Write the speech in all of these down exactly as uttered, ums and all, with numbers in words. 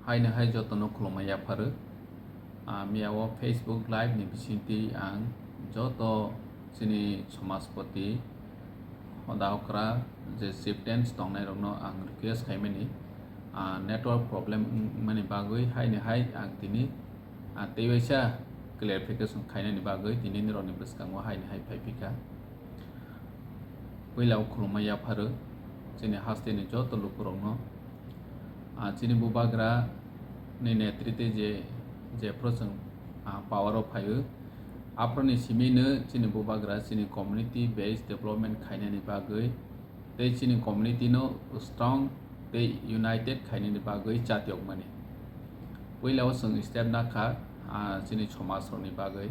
Haino hai jotono khulumma yapharo. Ah, miya o Facebook Live ni bisingtwi ang joto chini somaspoti, hoda okra je chieftains tongnai rokno ang request khaimani, ah, network problem wngmani bagwi haino hai ang tini, ah, tei waisa clarification khainani bagwi tini nirokni bwskango haino hai phaiphikha. Puila o khulumma yapharo chini hasteni joto lukurokno. Ah, chini bubagra ni netrite je, jephru chwng, ah, power o phaio, aphuruni simino chini bubagra chini community based development khainani bagwi tei chini community no strong tei united khainani bagwi chatiokmani. Puila o chwng step nakha, ah, chini somaj rokni bagwi.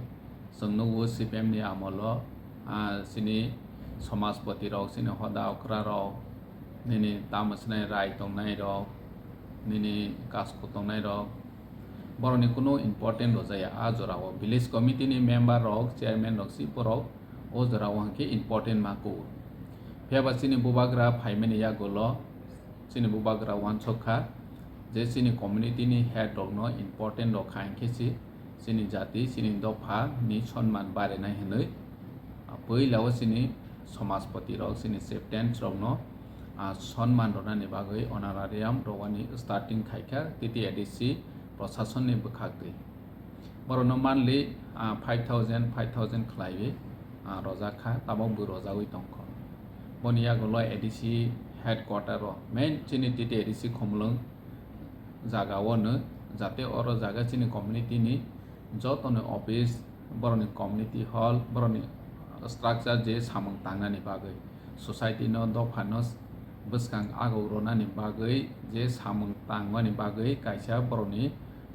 Chwng nukgo C P M ni amolo, ah, chini somaspoti rok, chini hoda okra rok, nini tamo swnai rai tongnai rok, nini kasku tongnai rok, borokni kunu important rwjaya. A jora o village committee ni member rok, chairman rok, si borok o jora o hwnkhe important ma kugo. Phiya ba chini bubagra phaimani yagulo chini bubagra uansuk kha je chini community ni head rok no important rok kha, hinkhe si chini jati, chini dopha ni sonman barinai hinwi, ah, puila o chini somaspoti rok, chini chieftains rok no, ah, sonman rwnani bagwi honorarium rwani starting khaikha T T A D C prosason ni bwkhak twi. Borokno monthly, ah, five thousand, five thousand khlaiwi, ah, rojak kha, tabok bo rojagwi tongkha. Boni yagulo A D C headquarter o, main chini T T A D C Khumulwng jaga o no, jate oro jaga chini community ni joto ni office, borokni community hall, borokni structure je samung tangnani bagwi, society no, dopha no bwskang agok rwnani bagwi je samung tangmani bagwi kaisa borokni,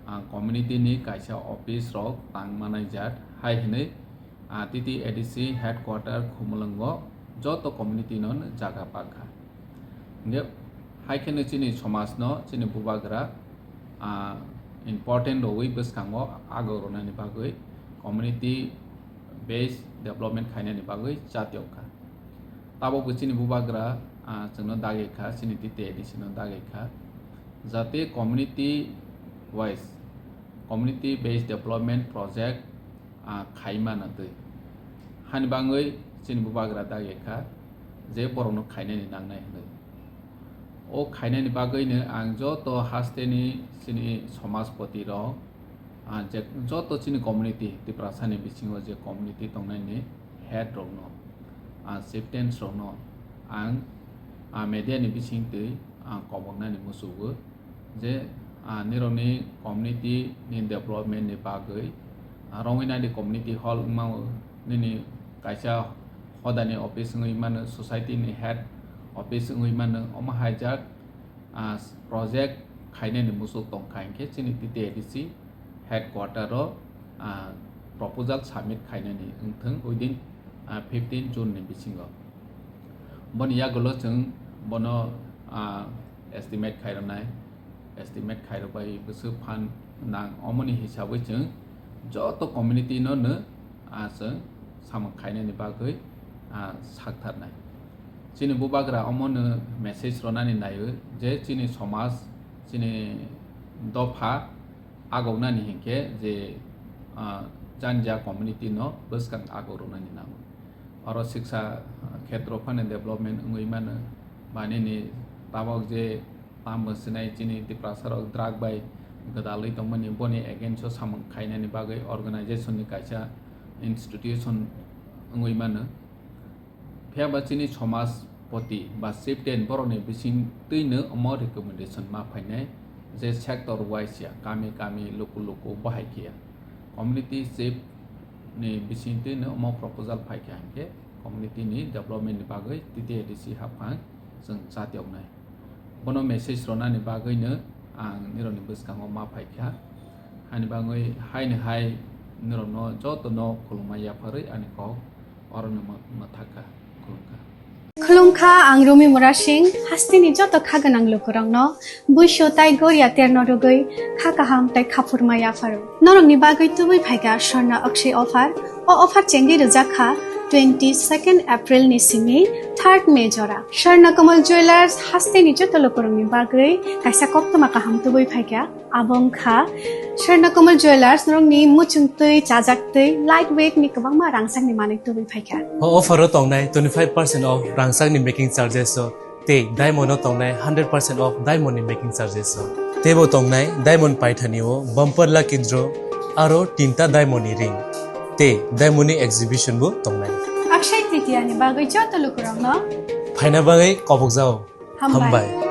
ah, community ni kaisa office rok tang manai jat hai hinwi, ah, T T A D C headquarter Khumulwngo joto community no jaga pakha. Hingke hai kheno chini somaj no chini bubagra, ah, important rwui bwskango agok rwnani bagwi community based development khainani bagwi chatiokha. Tabok bo chini bubagra, ah, chwngno dagi kha, chini T T A D C no dagi kha, jate community wise, community based development project, ah, khaima na twi. Hani bangwi chini bubagra dagi kha je borokno khainani nangnai hinwi. O khainani bagwino ang joto hasteni chini somaspoti rok, ah, je joto chini community, Tiprasani bisingo je community tongnaini head rokno, ah, chieftains rokno ang, ah, media ni bisingtwi ang koboknani muchugo je, ah, nirokni community ni development ni bagwi, ah, Rongwinadi community hall wngmao, nini kaisa hodani office wngwi mano, society ni head office wngwi mano, omo haijak, ah, project khainani muchuk tongkha hinkhe chini T T A D C headquarter o, ah, proposal submit khainani wngthung within, ah, fifteen June ni bisingo. Boni yagulo chwng bono, ah, estimate khairoknai, estimate khairokbai bwswk phan nang, omoni hisabwi chwng joto community no no, ah, chwng samung khainani bagwi, ah, saktharnai. Chini bubagra omono message rwnani naio je chini somaj, chini dopha agoknani hinkhe je, ah, janja community no bwskang agok rwnani nango. Oro siksa, ah, khetro phano development wngwi mano, ba nini tabok je tamo sinai chini Tiprasa rok drug bai gwdalwi tongmani, boni against o samung khainani bagwi organization ni kaisa institution wngwi mano. Phiya ba chini somaj poti ba chieftain borokni bisingtwino omo recommendation ma phainai je sector wise ya, kami kami, luku luku bahai khe ya. Community chief ni bisingtwino omo proposal phaikha hinkhe community ni development ni bagwi T T A D C haphang chwng chatioknai. Bono message rwnani bagwino ang nirokni bwskango ma phaikha. Hani bagwi haino hai nirokno jotono khulumma yapharwi ani kok orono ma-, mwthakha, khulumkha. Khulumkha, ang Rumi Murasing, hasteni joto kha gwnang lukurokno buisu tai goria terno rwgwi kha kaham tai khaphurma yapharo. Norokni bagwi tubui phaikha Swarna Akshay offer. O offer chengwi rwjak kha twenty second April ni simi third May jora. Sharna Kamal Jewelers hasteni joto lukurokni bagwi kaisa koktwma kaham tubui phaikha. Abo wngkha Sharna Kamal Jewelers norokni muchungtwi, chajaktwi, light weight ni kwbangma rangchakni manwi tubui phaikha. O offer o tongnai twenty five percent off rangchakni making charges o. Tei diamond o tongnai hundred percent off diamond ni making charges o. Teibo tongnai diamond paithani o bumper lucky draw aro tinta diamond ni ring. Tei diamond ni exhibition bo tongnai. Akshay Tritiya ni bagwi joto lukurokno phaina bagwi kobokjao. Hambai. Hambai.